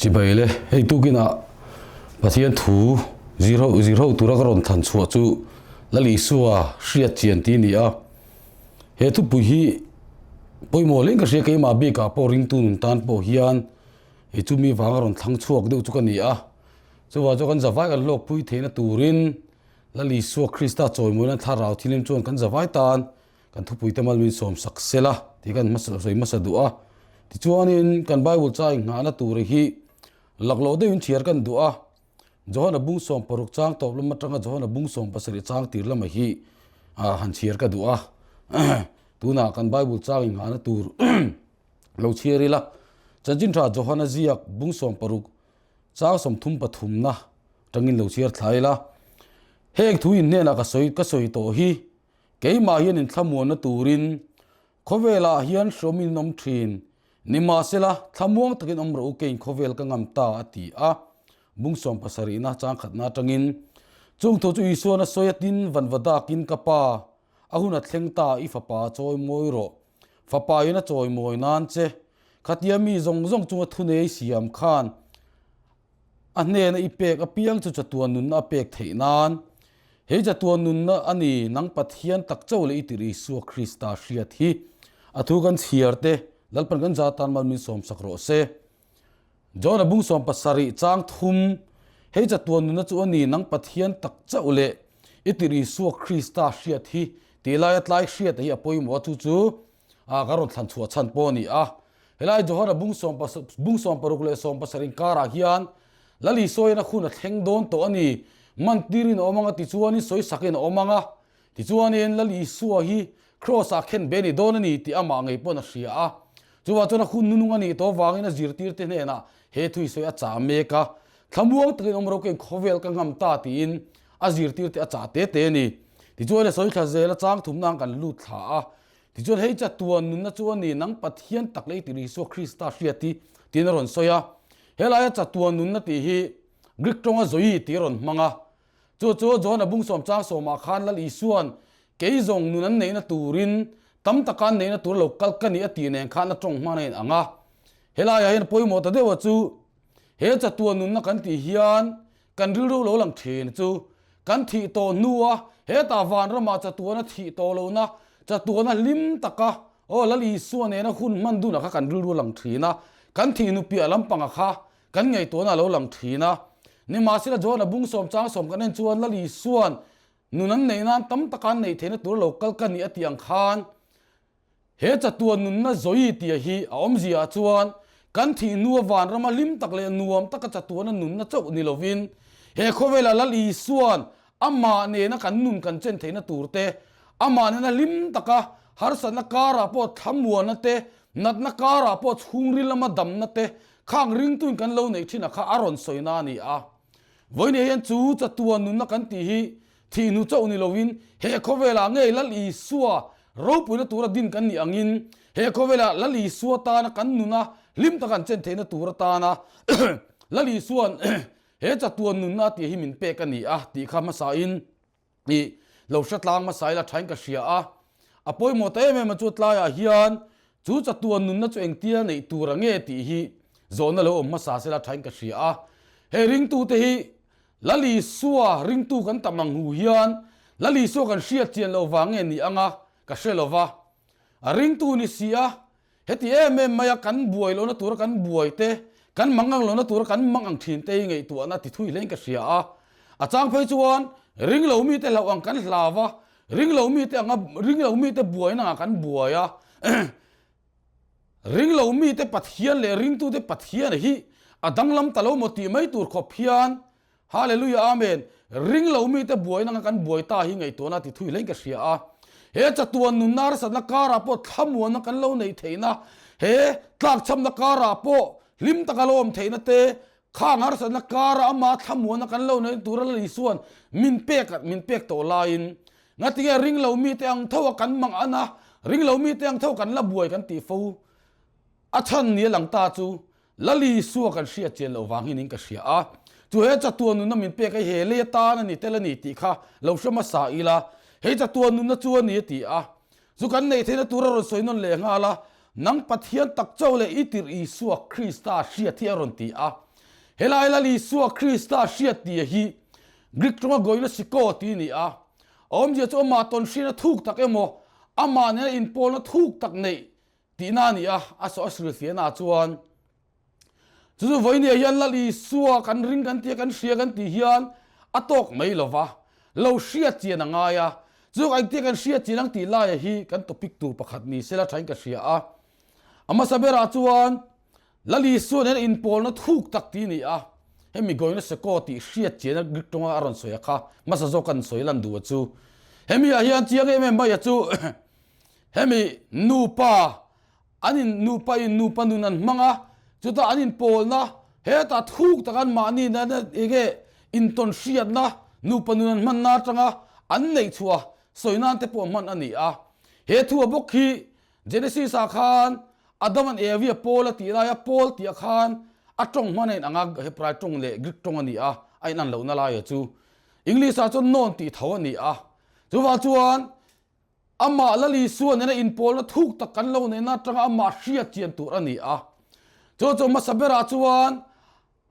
Chibai le, hei tukinah Pathian thu zir ho zir ho tura ka rawn thlan chhuah chu Lal Isua hriat chian tih a ni a. He thupui hi pawimawh hlein ka hria keimah bikah pawh ringtu nun tan pawh hian hei chumi vanga rawn thlang chhuak deuh chu ka ni a. Chuvang chuan kan zavai kan hlawkpui theihna turin Lal Isua Krista chawimawina thlarau thilem chuan kan zavai tan kan thupui te mal min sawm sak sel a tih kan hmasa sawi hmasa duh a. Tichuanin kan Bible chai nghahna tur hi laklawh deuhin chhiar kan duh a. Johana bung 16 chang tawp lam atanga Johana bung 17 chang tir lama hi han chhiar ka duh a. Tunah kan Bible chang inghahna tur lo chhiar ila. Chanchin tha Johana ziak bung 16 Chang 30 pathumna tangin lo chhiar thla ila. Heng thu in hnenah ka sawi ka sawi tawh hi keimah hian in thlamuanna turin khawvelah hian hrawm in awm thin. Nimahsela thlamuang takin awm rawh u keiin khawvel ka ngam ta a ti a. Bung 70na chang khatna atangin chung thu chu Isuan a sawi a tin vanva dakin ka pa a hun a thleng ta i fapa chawi mawi rawh. Fapa in a chawi mawi nan che Khatia mi zawng zawng chunga thunei siam khan a hnena i pek apiang chu chatuan nunna a pek theih nan, Hei chatuan nunna a ni, nang Pathian tak chauh leh i tirh Isua Krista hriat hi a thu kan chhiar te Lalpan kan za tan mal min sawm sak rawh se. John a bung 70 chang thum, Hei chatuan nunna chu a ni, nang Pathian tak chauh leh i tirh Isua Krista hriat hi tih laia tlai hriat hi a pawimawh a, chu chu a ka rawn thlan chhuah chhan pawh a ni a. Helai Johana bung sawm bung 16 leh 17 inkarah hian Lal Isuain a hun a thleng dawn tawh a ni. Man tirin a awm ang a, tichuanin sawi sakin a awm ang a. Tichuanin Lal Isua hi Kraws-ah khen be ni dawn a ni tih amah ngei pawn a hria a. Chuvah chuan a hun nunung a nih tawh avangin a zirtirte hnenah he thu hi sawi a chah mek a. Thlamuang takin awm ro keng khawvel ka ngam ta tiin a zirtirte a chah te te a ni. Tichuan a sawi thla zel a, chang thumna ang kan lut thla a. Tichuan hei chatuan nunna chu a ni, nang Pathian tak leh i tirh Isua Krista hriat hi, tiin a rawn sawi a. Helaia chatuan nunna tih hi Greek tawnga zoe tih a rawn hmang a. Chu chu John-a bung sawm chang sawmah khan Lal Isua'n kei zawng nun an neihna turin tam taka an neihna tur lo kal ka ni a tih nen khan a tawng hman a inang a. Helaiah hian pawimawh ta deuha chu he chatuan nunna kan tih hian Kan rilru lo lang thin chu kan thih tawh hnua hetah vanramah chatuana thih tawh lohna, chatuana hlim taka aw Lal Isua nena hun hman dunah kha kan rilru lang thin a, kan thih hnu piah lampangah kha kan ngaihtuahna a lo lang thin a. Nimahsela John-a bung sawm chang sawm kan en chuan Lal Isua'n nun an neih nan tam taka an neih theihna tur lo kal ka ni a tih ang khan He chatuan nunna Zoe tia hi a awmzia ah chuan kan thih hnua vanrama hlim tak leh nuam taka chatuana nunna chauh ni lovin he khawvela Lal Isua'n amah nena kan nun kan chen theihna tur te, amah nena hlim taka harsatna karah pawh thlamuanna te, natna karah pawh chhungril lama damna te khang ringtuin kan lo neih thin a kha a rawn sawina a ni a. Vawiin hian chu chatuan nunna kan tih hi Thih hnu chauh ni lovin he khawvelah ngei Lal Isua ropuina tura din kan nih angin he khawvelah Lal Isua tana kan nuna hlim taka an chen theihna tur atana Lal Isua'n he chatuan nunna a tih hi min pek a ni a tih kha hmasain i lo hre tlang hmasa ila thain ka hria a. A pawimawh ta em em a chu tlaiah hian chu chatuan nunna chu engtia neih tur a nge tih hi zawhna lo awm hmasa sela thain ka hria a. Hei ringtute hi Lal Isua ringtu kan tam ang hu hian Lal Isua kan hriat chian loh vang nge ni anga ka hre lo va. A ringtu ni si a, heti em em maia kan buai lohna tura kan buai te, kan mang ang lohna tura kan mang ang thin te hi ngaihtuahna ti thui hlein ka hria a. A chang phei chuan ring lo mite hlauh ang kan hlau va, ring lo mite anga ring lo mite buaina angah kan buai a. Ring lo mite Pathian leh ringtute Pathian hi a danglam ta lo maw tih mai tur khawp hian Hallelujah Amen ring lo mite buaina anga kan buai ta hi ngaihtuahna ti thui hlein ka hria a. He chatuan nunna harsatna karah pawh thlamuanna kan lo neih theihna, he tlakchhamna karah pawh hlim taka lo awm theihna te, khang harsatna karah ama thlamuanna kan lo neihna tura Lal Isua'n min pek min pek tawh laiin Ngatinge ring lo mite ang tho a kan mang an a, ring lo mite ang tho kan la buai kan tih fo a chhan ni a lang ta chu Lal Isua kan hriat chian loh vang hian in ka hria a, chu he chatuan nunna min pek a he lei atan a ni tel a ni tih kha lo hre hmasa ila, hei chatuan nunna chu a ni a ti a, chu kan neih theihna tur a rawn sawi nawn leh nghal a, nang Pathian tak chauh leh i tirh Isua Krista hriat hi a rawn ti a. Helai Lal Isua Krista hriat tia hi Greek tawnga goinosiko tih a ni a. A awmzia chu amah tawnhriatna thuk tak emaw, amah nena inpawlna thuk tak neih tihna a ni a, a saw a hrilhfiahnaah chuan. Chu chu vawinia hian Lal Isua kan ring kan tia kan hria kan tih hian a tawk mai lo va, lo hriat chian a ngai a. Chu engtia kan hriat chian ang tih laia hi kan topic tur pakhat ni sela thain ka hria a. A hmasa berah chuan Lal Isua nen inpawlna thuk tak tih a ni a, hemi Goina Seko tih hriat chiana Greek tawnga a rawn sawi a kha hmasa zawk kan sawi lan duh a chu. Hemi ah hian chiang em em mai a chu hemi nupa an in nupa in nupa nun an hmang a, chutah an inpawlna hetah thuk tak an mahni na enge intawn hriatna nupa nun an hmanna atanga an neih chhuah sawi nan te pawh hman a ni a. He thu a bawk hi Genesis ah khan Adam an Evi a Paul a tih laia Paul tih ah khan a tawng hman a inang a, Hebrai tawng leh Greek tawng a ni a, a inan lohna laia chu English ah chuan known tih tho a ni a. Chuvang chuan Amah Lal Isua nena inpawlna thuk tak kan lo neihna atanga amah hriat chian tur a ni a. Chu chu hmasa berah chuan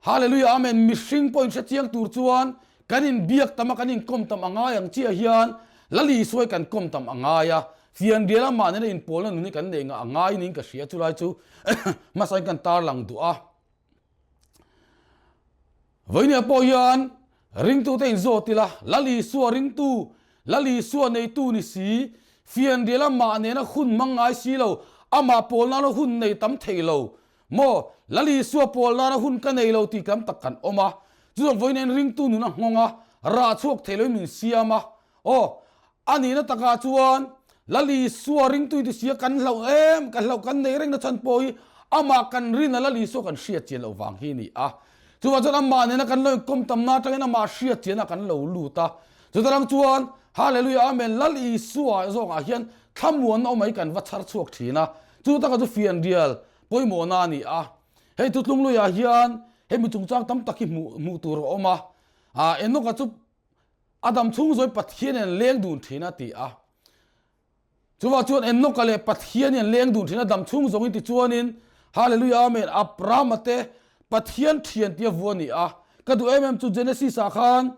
Hallelujah Amen mihring pawh inhre chiang tur chuan kan inbiak tam a kan inkawm tam a ngai ang chiah hian Lal Isua hi kan kawm tam a ngai a. Fianrial amah nena inpawlna nun hi kan neih ngah a ngai niin ka hria chulai chu hmasa in kan tarlang duh a. Vawinia pawh hian ringtute inzawt ila, Lal Isua ringtu, Lal Isua neitu ni si, fianrial amah nena hun hmang ngai si lo, amah pawl nana hun nei tam thei lo maw? Lal Isua pawl nana hun ka nei lo tih tam tak kan awm a. Chuvang vawiin hian ringtu nun a nghawng a, rah chhuak thei loin min siam a. Aw, a nihna takah chuan Lal Isua ringtu ti sia kan hlauh em, kan hlauh kan nei reng na chhan pawh hi amah kan rin a Lal Isua kan hriat chian loh vang hi a ni a. Chuvang chuan amah nena kan lo inkawm tamna atangin amah hriat chianah kan lo lut a. Chuta rang chuan Hallelujah Amen Lal Isua zawngah hian thlamuanna awm mai kan va chhar chhuak thin a. Chu taka chu fianrial pawimawhna a ni a. Hei thutlung luiah hian hemi chungchang tam tak hi hmuh hmuh tur a awm a. Enoch-a chu A dam chhung zawi Pathian in an leng dun thin a ti a. Chuvah chuan Enoka leh Pathian in an leng dun thin a dam chhung zawngin tichuanin Hallelujah Amen Abrahama te Pathian thian tia vu a ni a. Ka duh em em chu Genesis ah khan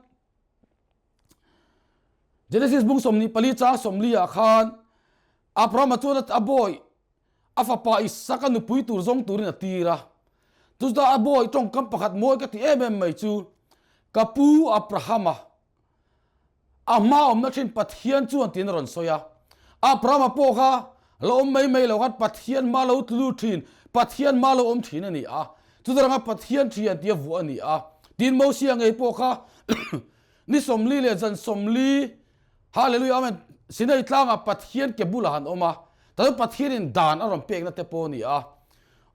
Genesis bung 24 chang 40 ah khan Abrahama chuan a bawi A fapa Isaka nupui tur zawng turin a tir a. Chutah a bawi tawngkam pakhat mawi ka ti em em mai chu, Ka pu Abrahama, a hma awmna thin Pathian chuan tiin a rawn sawi a. Abrahama pawh kha la awm mai mai lo khan Pathian hma lo tlu thin, Pathian hma lo awm thin a ni a. Chuta ranga Pathian thian tia vuah a ni a. Tin Mosia ngei pawh kha ni 40 leh zan 40 Hallelujah Amen Sinai tlangah Pathian ke bulah han awm a, tah chuan Pathianin dan a rawn pekna te pawh a ni a.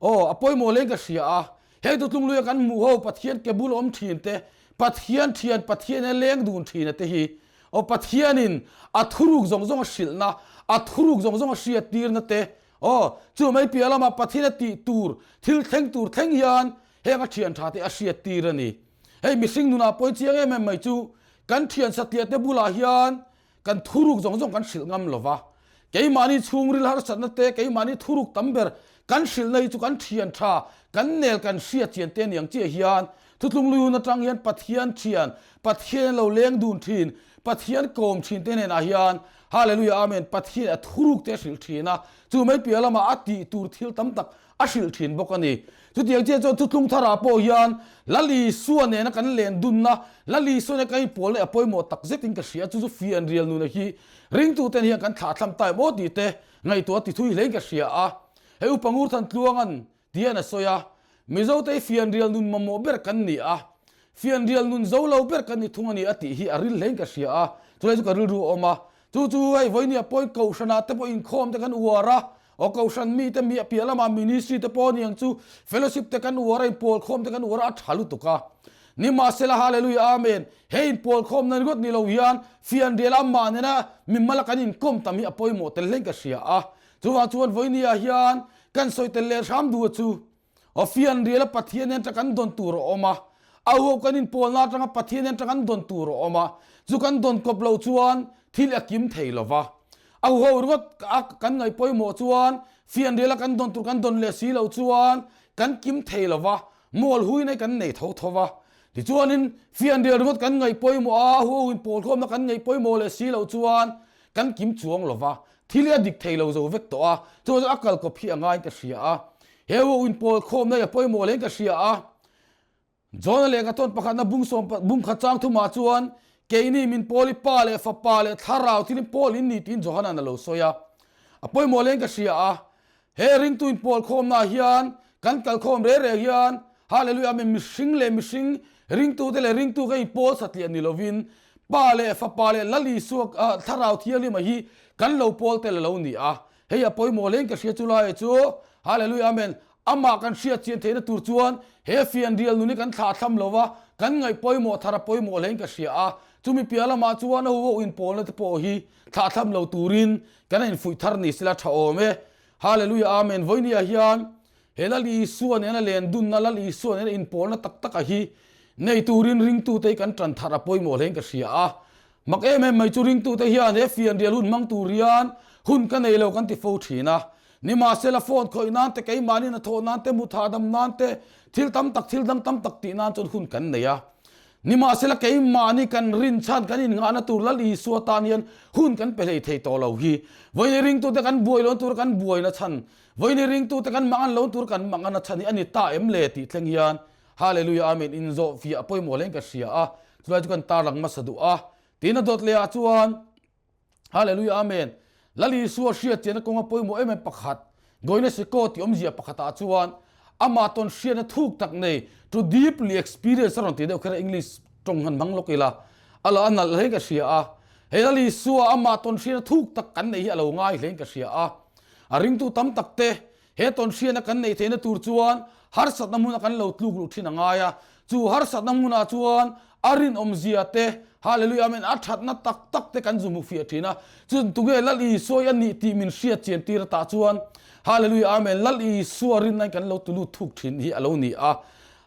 Aw, a pawimawh leng ka hria a, heng tutlung luia kan hmuh ho Pathian ke bul awm thin te, Pathian thian Pathian a leng dun thin a te hi, aw Pathianin a thuruk zawng zawng a hrilhna, a thuruk zawng zawng a hriat tirna te, aw, chu mai piah lamah Pathian a tih tur, thil thleng tur thleng hian heng a thian tha te a hriat tir a ni. Hei mihring nunah pawhin chiang em em mai chu kan thian satliah te bulah hian kan thuruk zawng zawng kan hrilh ngam lo va. Keimahni chhungril harsatna te, keimahni thuruk tam ber kan hrilhna hi chu kan thian tha, kan nel kan hriat chian te aniang chiah hian Thuthlung lui hun atang hian Pathian thian, Pathian lo leng dun thin, Pathian kawm thin te hnenah hian Hallelujah Amen Pathian a thuruk te a hrilh thin a, chu mai piah lamah a tih tur thil tam tak a hrilh thin bawk a ni. Chutiang chiah chuan thutlung tharah pawh hian Lal Isua nena kan len dunna, Lal Isua nena kan inpawlna hi a pawimawh tak zetin ka hria. Chu chu fianrial nuna hi ringtuten hian kan thlahthlam ta em aw tih te ngaihtuah ti thui hlein ka hria a. Hei Upa Ngurthan Tluanga'n tihian a sawi a, Mizote hi fianrial nun mamawh ber kan ni a, fianrial nun zo lo ber kan ni thung a ni a tih hi a ril hlein ka hria a, chulai chu ka rilru a awm a. Chu chu hei vawinia pawi kohhranah te pawh inkhawm te kan uar a, aw kohhran mite miah piah lamah ministry te pawh aniang chu fellowship te kan uar a, inpawl khawm te kan uar a, a tha lutuk a. Nimahsela Hallelujah Amen, he inpawl khawm nan ringawt ni lo hian fianrial amah nena mimala kan inkawm tam hi a pawimawh tel hlein ka hria a. Chuvang chuan vawinia hian kan sawi tel leh hram duh a chu. Aw fianrial a Pathian hian kan dawn tur a awm a, a huap kan inpawlna atanga Pathian hian kan dawn tur a awm a, chu kan dawn kawp loh chuan thil a kim thei lo va. A huho ringawt a kan ngaih pawimawh chuan fianrial a kan dawn tur kan dawn leh si loh chuan kan kim thei lo va. Mual huina hi kan nei tho tho va. Tichuanin fianrial ringawt kan ngaih pawimawh a, huau in pawl khawmna kan ngaih pawimawh leh si loh chuan kan kim chuang lo va, thil hi a dik thei lo zo vek tawh a, chuvang chuan a kalkawp hi a ngaiin ka hria a. He huau in pawl khawmna hi a pawimawh hlein ka hria a. John-a lehkha tawn pakhatna bung sawm bung khat chang thumah chuan keini min pawl i Pa leh Fapa leh Thlarau thilin pawl in ni tiin Johana'n a lo sawi a. A pawimawh hlein ka hria a. He ringtu inpawl khawmnaah hian kan kal khawm reh reh hian Hallelujah Amen mihring leh mihring ringtute leh ringtu ka inpawl satliah ni lovin Pa leh Fapa leh Lal Isua Thlarau Thianghlima hi kan lo pawl tel a lo ni a. Hei a pawimawh hlein ka hria chu lai chu Hallelujah Amen amah kan hriat chian theihna tur chuan he fianrial nun hi kan thlah thlam lo va, kan ngaih pawimawh thar a pawimawh hlein ka hria a. Chumi piah lamah chuan a huho inpawlna te pawh hi thlah thlam lo turin Kan infuih thar ni sila tha awm e. Hallelujah Amen Vawinia hian he Lal Isua nena len dunna Lal Isua nena inpawlna tak tak a hi nei turin ringtute hi kan tan thar a pawimawh hlein ka hria a. Mak em em mai chu ringtute hian he fianrial hun hmang tur hian hun ka nei lo kan ti fo thin a. Nimahsela phone khawih nan te keimahni hnathawh nan te muthahdam nan te thil tam tak thil dang tam tak tih nan chuan hun kan nei a. Nimahsela keimahni kan rinchhan kan innghahna tur Lal Isua tan hian hun kan pe hlei thei tawh lo hi. Vawiin ringtute kan buai loh tur kan buaina chhan, vawiin ringtute kan mangan loh tur kan mangana chhan hi a ni ta em le tih thleng hian Hallelujah Amen inzawh fiah pawimawh hlein ka hria a, chulai chu kan tarlang hmasa duh a. Tin a dawt leh ah chuan Hallelujah Amen. Lal Isua hriat chianna kawnga pawimawh em em pakhat, Goinesiko tih awmzia pakhatah chuan amah tawn hriatna thuk tak nei, to deeply experience a rawn ti deuh kher a, English tawng han hmang lawk ila, a lo a nalh hlein ka hria a. Hei Lal Isua amah tawn hriatna thuk tak kan neih hi a lo ngai hlein ka hria a. A ringtu tam tak te He tawnhriatna kan neih theihna tur chuan harsatna hmuna kan lo tluk luh thin a ngai a, chu harsatna hmunah chuan a rinawmzia te, Hallelujah Amen, a thatna tak tak te kan zu hmu fiah thin a, chu tunge Lal Isua i a nih tih min hriat chian tir atah chuan Hallelujah Amen, Lal Isua rinnain kan lo tulut thuk thin hi a lo ni a.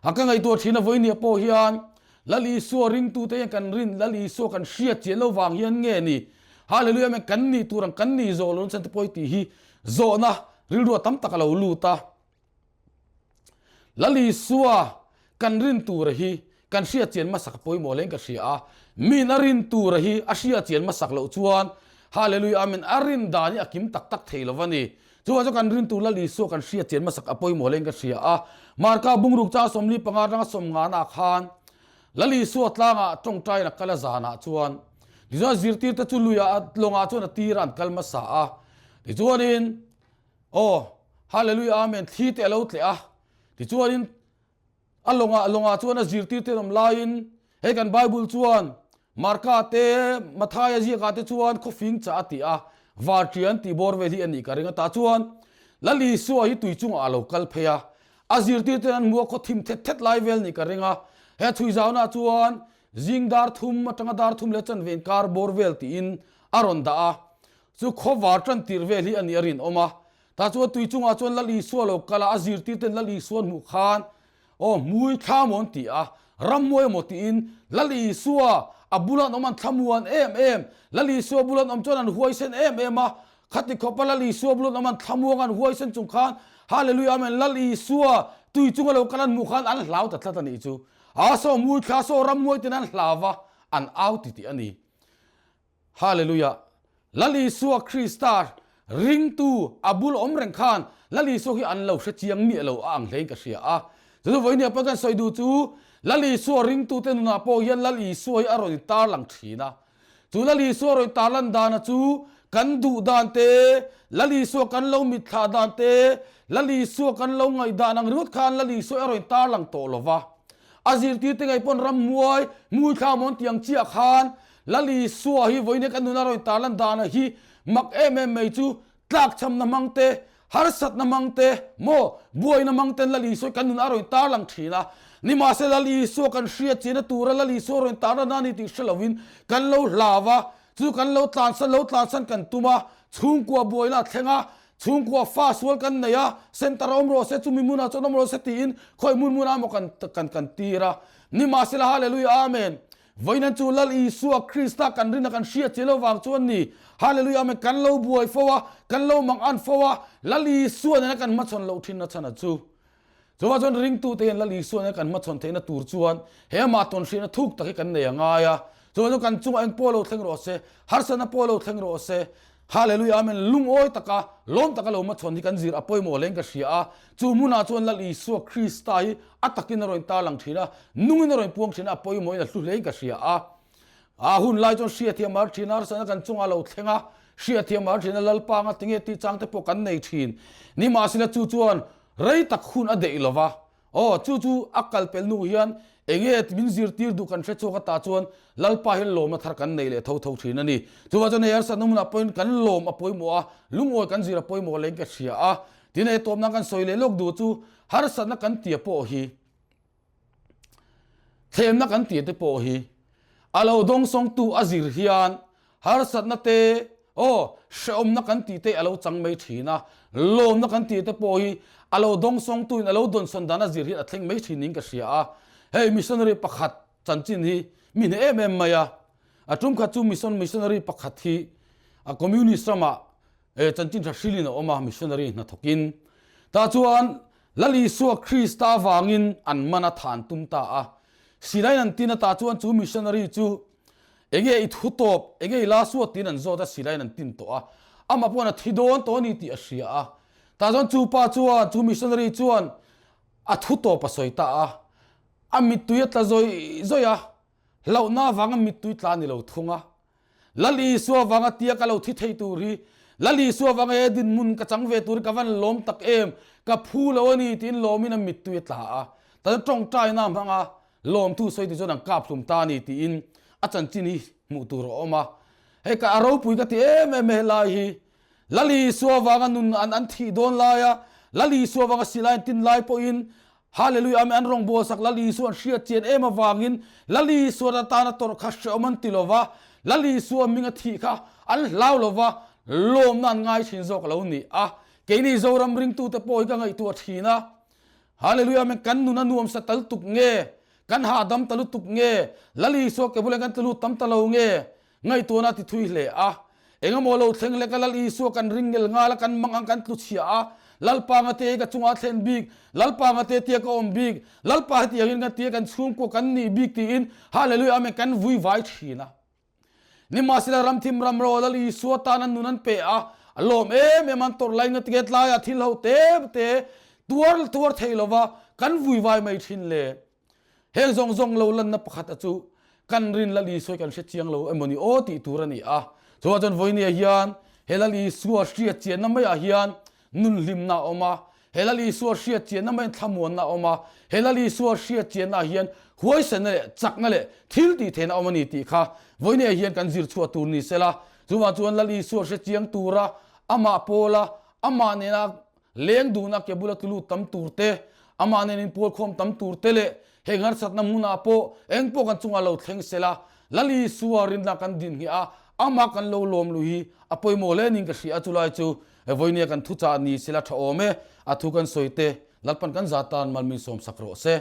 A ka ngaihtuah thin a vawinia pawh hian Lal Isua ringtute hian kan rin Lal Isua kan hriat chian lo vang hian nge ni Hallelujah Amen kan nih tur ang kan nih zawh lo nasa te pawh hi tih hi Zawhna rilru a tam tak a lo lut a. Lal Isua kan rin tura hi kan hriat chian hmasak a pawimawh hlein ka hria a. Min a rin tura hi a hriat chian hmasak loh chuan Hallelujah Amen a rin dan hi a kim tak tak thei lo a ni. Chuvang chuan kan rin tur Lal Isua kan hriat chian hmasak a pawimawh hlein ka hria a. Marka bungruk chang 45 atanga 50 ah khan Lal Isua tlangah tawngtaiin a kal a zanah chuan tichuan zirtirte chu luiah lawngah chuan a tirah an kal hmasa a. Tichuanin, aw, Hallelujah, Amen, thli te a lo tleh a. Tichuanin, a lawngah, lawngah chuan a zirtirte an awm laiin, hei kan Bible chuan Marka te, Mathaia ziakah te chuan khawfing chah a ti a, varṭian tih bawr vel hi a nih ka ring a. Tah chuan Lal Isua hi tui chungah a lo kal phei a, a zirtirten an hmu a, khaw thim thet thet lai vel nih ka ring a. He chhuizauna chuan zing dar thum atanga dar thum leh chanve inkar bawr vel tiin a rawn dah a. Chu khawvar tan tir vel hi a nih a rinawm a. Tah chuan tui chungah chuan Lal Isua lo kal a, a zirtirten Lal Isua an hmuh khan, Aw, hmui thla maw an ti a, rammuai maw tiin Lal Isua a bula an awm an thlamuan em em. Lal Isua bula an awm chuan an huaisen em em a, khati khawpa Lal Isua bula an awm an thlamuang an huaisen chung khan Hallelujah Amen Lal Isua tui chunga lo kal an hmuh khan an hlau ta tlat a nih chu. A saw hmui thla saw rammuai ten an hlau va, an au titih a ni. Hallelujah! Lal Isua Krista ringtu a bul awm reng khan Lal Isua hi an lo hre chiang miah lo a ang hlein ka hria a. Chu chu vawinia pawh kan sawi duh chu Lal Isua ringtute nunah pawh hian Lal Isua hi a rawn tarlang thin a. Chu Lal Isua rawn tarlan dana chu kan duh dan te, Lal Isua kan lo mitthlah dan te, Lal Isua kan lo ngaihdan ang ringawt khan Lal Isua hi a rawn tarlang tawh lo va. A zirtirte ngei pawn rammuai hmui thla mawn tiang chiah khan Lal Isua hi vawiin kan nuna rawn tarlan dana hi mak em em mai chu tlakchhamna hmang te, harsatna hmang te, maw buaina hmang ten Lal Isua hi kan nuna rawn tarlang thin a. Nimahse Lal Isua kan hriat chiahna tura Lal Isua rawn tarlan a ni tih hre lovin kan lo hlau a, chu kan lo tlansan lo tlansan kan tum a, chhungkua buaina a thleng a, chhungkua fa sual kan nei a, center a awm rawh se, chumi hmunah chuan awm rawh se tiin khawi hmun hmunah emaw kan kan kan tir a. Nimahsela Hallelujah Amen. Vawiin chu Lal Isua Krista kan rin a kan hriat chiah lo vang chuan ni. Hallelujah Amen kan lo buai fo a, kan lo mang an fo a, Lal Isua nena kan hmachhawn loh thin na chhan a chu. Chuvang chuan ringtute hian Lal Isua nen kan hmachhawn theihna tur chuan he amah tawnhriatna thuk tak hi kan nei a ngai a. Chuvang chuan kan chungah eng pawh lo thleng rawh se, harsatna pawh lo thleng rawh se, Hallelujah Amen lungawi taka lawm taka lo hmachhawn hi kan zir a pawimawh hle in ka hria a. Chu hmunah chuan Lal Isua Krista hi a takin a rawn tarlang thin a, nungin a rawn puang thin a, a pawimawhin a hlu hle in ka hria a. A hun lai chuan hriatthiam har thin a, harsatna kan chungah lo thleng a, hriatthiam har thin a, Lalpa anga tinge tih chang te pawh kan nei thin. Nimahsela chu chuan Rei tak hun a deih lova, aw chu chu a kal pel hnu hian enge min zirtir duh kan hre chhuak ata chuan Lalpa hian lawmna thar kan nei leh tho tho thin a ni. Chuvang chuan hei harsatna hmunah pawhin kan lawm a pawimawh a, lungawi kan zir a pawimawh leh in ka hria a. Tin hei tawpna kan sawi leh lawk duh chu harsatna kan tia pawh hi Thlemna kan tih te pawh hi a lo dawngsawngtu a zir hian harsatna te aw hrehawmna kan tih te a lo chang mai thin a, lawmna kan tih te pawh hi a lo dawngsawngtu in a lo dawnsawn dan a zir hian a thleng mai thin niin ka hria a. Hei missionary pakhat chanchin hi mi hne em em mai a, a tum khat chu mission missionary pakhat hi a communist ramah chanchin tha hrilhin a awm a missionary hnathawkin tah chuan Lal Isua Krista avangin an man a than tum ta a. Silaiin an tin ata chuan chu missionary chu enge i thu tawp, enge i la suat tiin an zawt a, silaiin an tin tawh a. Amah pawhin a thi dawn tawh a ni tih a hria a. Tah chuan chu pa chuan, chu missionary chuan a thu tawp a sawi ta a. A mittui a tla zawih zawih a, hlauhna avanga mittui tla a ni lo thung a. Lal Isua vanga tia ka lo thi thei tur hi, Lal Isua vanga he dinhmun ka chang ve tur hi ka van lawm tak em, ka phu lo a ni tiin lawmin a mittui a tla a. Tan tawngtaina hmanga lawmthu sawi ti chuan an kap hlum ta a ni tiin a chanchin hi hmuh tur a awm a. Hei ka a ropui ka ti em em e helai hi. Lal Isua vanga nun an an thih dawn laia Lal Isua vanga silai an tin lai pawhin Hallelujah Amen an rawngbâwl sak Lal Isua an hriat chian em avangin Lal Isua atana tawrh kha hrehawm an ti lova, Lal Isua hming a thih kha an hlau lova, lawmna an ngai thin zawk a lo ni a. Keini Zoram ringtute pawh hi ka ngaihtuah thin a, Hallelujah Amen kan nun a nuamsa tal tuk nge, kan hahdam ta lutuk nge, Lal Isua ke bulah kan tlu lut tam ta lo nge, Ngaihtuahna a ti thui hle a. Engemaw lo thleng lek a Lal Isua kan ring ngel ngal a, kan mang ang kan tlu chhia a. Lalpa ngate hi ka chungah a thlen bik, Lalpa ngate tia ka awm bik, Lalpa hetiangin kan tia kan chhungkua kan nih bik tiin Hallelujah Amen kan vui vai thin a. Nimahsela ramthim ram ro Lal Isua tan an nun an pe a, a lawm em em an tawrh lai ngatige tlaiah thil ho te te tuar tuar thei lova kan vui vai mai thin le. Heng zawng zawng lo lanna pakhat a chu kan rin Lal Isua hi kan hre chiang lo emaw ni aw tih tur a ni a. Chuvang chuan vawinia hian he Lal Isua hriat chianna maiah hian nun hlimna a awm a, he Lal Isua hriat chianna maiin thlamuanna a awm a, he Lal Isua hriat chiannaah hian huaisenna leh chakna leh thil tih theihna a awm a ni tih kha vawinia hian kan zir chhuah tur ni sela. Chuvang chuan Lal Isua hre chiang tura amah pawla amah nena Leng duhna ke bula tulu tam tur te, amah nen inpualkhawm tam tur te leh hei ngarsatna hmunah pawh eng pawh kan chungah lo thleng sela, Lal Isua rinna kan din ngheh a, amah kan lo lawm luh hi a pawimawh hle niin ka hria a, chulai chu vawinia kan thuchah ni sela tha awm e, a thu kan sawi te Lalpan kan za tan mal min sawmsak rawh se.